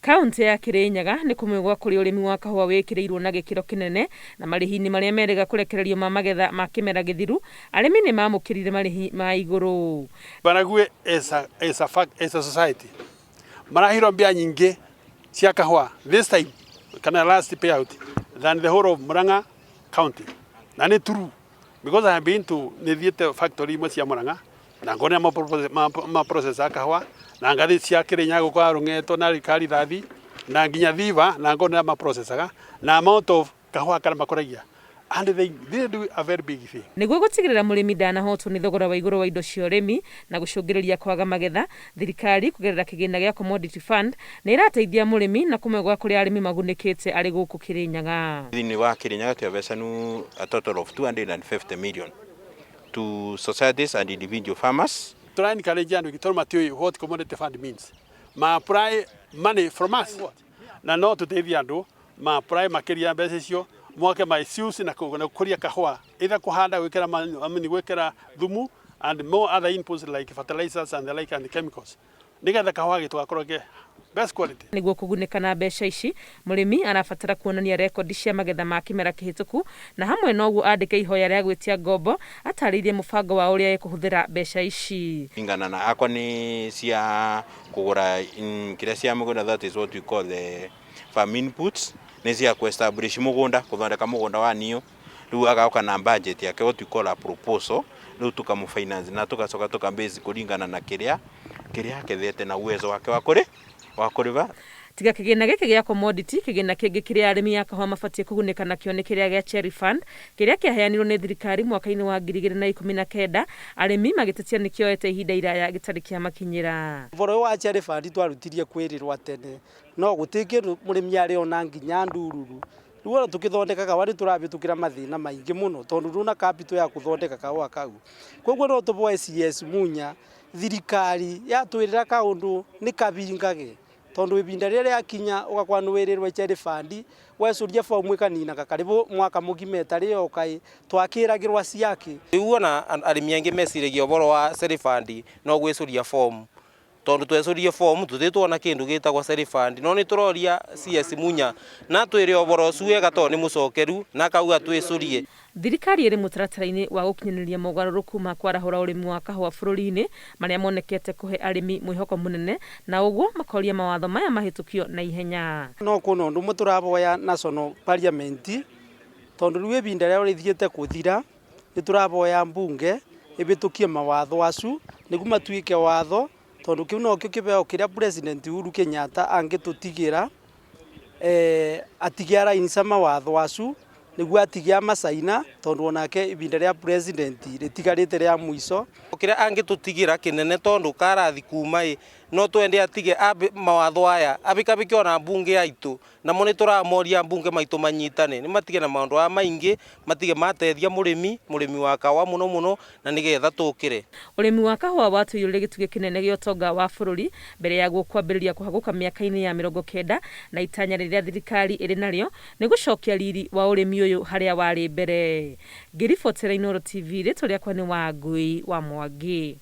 Kauntĩ ya Kirinyaga nĩ kũmwe gwa kũrĩa ũrĩmi wa kahũa wĩkĩrĩirwo na gĩkĩro kĩnene na marĩhi-inĩ marĩa merĩga kũrekererio ma magetha ma kĩmera gĩthiru, arĩmi nĩ mamũkĩrire marĩhi ma igũrũ. Barague as a fact, as a society marahirwo mbia nyingĩ cia kahũa this time kana last payout than the whole of Murang'a County. Na nĩ true because I have been to, nĩ thiĩte factory imwe cia Murang'a na ngona ma process a kahũa, na ngathi cia Kirinyaga gũkũ Rũng'eto na Karithathi na nginya Thiba, na ngona ma processaga na amount of kahũa karĩa makũragia, and they do a very big thing. Nĩguo gũtigĩrĩra mũrĩmi ndanahotwo nĩ thogora wa igũrũ wa indo cia ũrĩmi na gũcũngĩrĩria kwaga magetha, thirikari kũgerera kĩgĩna gĩa Commodity Fund nĩ ĩrateithia mũrĩmi, na kũmwe gwa kũrĩa arĩmi magunĩkĩte arĩ gũkũ Kirinyaga. Thĩinĩ wa Kirinyaga twabecanu a total of 250 million to societies and individual farmers. Tũra encourage andũ tondũ matiũĩ what commodity fund means, ma apply money from us, na no tũteithie andũ ma apply makĩria mbeca icio mwake ma issues na gũkũria kahũa, either kũhanda, gwĩkĩra, I mean, gwĩkĩra thumu and more other inputs like fertilizers and the like and chemicals, nĩgetha kahũa gitũ gakorwo ke best quality. Nĩguo kũgunĩka na mbeca ici, mũrĩmi arabatara kuonania rekondi cia magetha ma kĩmera kĩhĩtũku, na hamwe na ũguo andĩke ihoya rĩa gwĩtia ngombo atarĩirie mũbango wa ũrĩa ekũhũthĩra mbeca ici. Ringana na akwa nĩ cia kũgũra kĩrĩa cia mũgũnda, that is what we call the farm inputs, nĩ cia ku establish mũgũnda, kũthondeka mũgũnda wa niũ. Rĩu agoka na budget yake, what we call a proposal, rĩu tukamũ finance na tugacoka tukambase kũringana na kĩrĩa akethete na uwezo wake wa kũrĩha. Tiga kĩgĩna gĩkĩ gĩa commodity, kĩgĩna kĩngĩ kĩrĩa arĩmi a kahũa mabatiĩ kũgunĩka nakĩo nĩ kĩrĩa gĩa Cherry Fund, kĩrĩa kĩaheanirwo nĩ thirikari mwaka-inĩ wa 2019, arĩmi magĩtetia nĩ kĩoete ihinda iraya gĩtarĩ kĩamakinyĩra. Ũhoro ũyũ wa Cherry Fund twarutirie kwĩrĩrwo tene, no gũtirĩ kĩndũ mũrĩmi arĩ ona nginya ndururu. Rĩu ona tũkĩthondeka kahũa nĩ tũrahĩtũkĩra mathĩna maingĩ mũno, tondũ ndũna capital ya gũthondeka kahũa kau. Koguo no tũboe CS Munya, thirikari yatwĩrĩra kaũndũ nĩ kabingage, tondũ ibinda rĩrĩa rĩakinya ũgakora nĩ wĩrĩrwo Cherry Fund wecuria bomu ĩkaninaga karibu mwaka mũgima ĩtarĩ yoka ĩ twakĩragĩrwo ciake. Rĩu ona arĩmi aingĩ meciragia ũhoro wa Cherry Fund no gwĩcuria fomu, tondũ twecũrie fomu tũtirĩ tuona kĩndũ gĩtagwo Cherry Fund. No nĩ tũroria CS Munya na twĩre ũhoro ũcio wega, tondũ nĩ mũcokeru na akauga twĩcũrie. Thirikari ĩrĩ mũtaratara-inĩ wa gũkinyanĩria mogarũrũku ma kwarahũra ũrĩmi wa kahũa bũrũri-inĩ, marĩa monekete kũhe arĩmi mwĩhoko mũnene, na ũguo makoria mawatho maya mahĩtũkio na ihenya. No kwĩna ũndũ ũmwe tũraboya National Parliament, tondũ rĩu ibinda rĩao rĩthiĩte kũthira, nĩ tũraboya mbunge ĩhĩtũkie mawatho acu nĩguo matuĩke watho, tondũ kĩu nokĩo kĩheo kĩrĩa President Uhuru Kenyatta angĩtũtigĩra, atige arainca mawatho acu nĩguo atige amacaina, tondũ onake ibinda rĩa president rĩtigarĩte rĩa mũico. Kĩrĩa angĩtũtigĩra kĩnene, tondũ karathi kuma ĩ no twende atige mawatho aya abĩkabĩke ona mbunge yaitũ, namo nĩ tũramoria mbunge maitũ manyitane nĩ matige na maũndũ aya maingĩ, matige mateithia mũrĩmi wa kahũa mũno mũno, na nĩgetha tũkĩre. Ũrĩmi wa kahũa watũire gĩtugĩ kĩnene gĩa ũtonga wa bũrũri mbere yaguo kwambĩrĩria kũhagũka mĩaka-inĩ ya 90, na itanya rĩrĩa thirikari ĩrĩ narĩo nĩ gũcokia riri wa ũrĩmi ũyũ harĩa warĩ mbere. Ngĩribotera Inooro TV, rĩtwa rĩakwa nĩ Wangui wa Mwangi.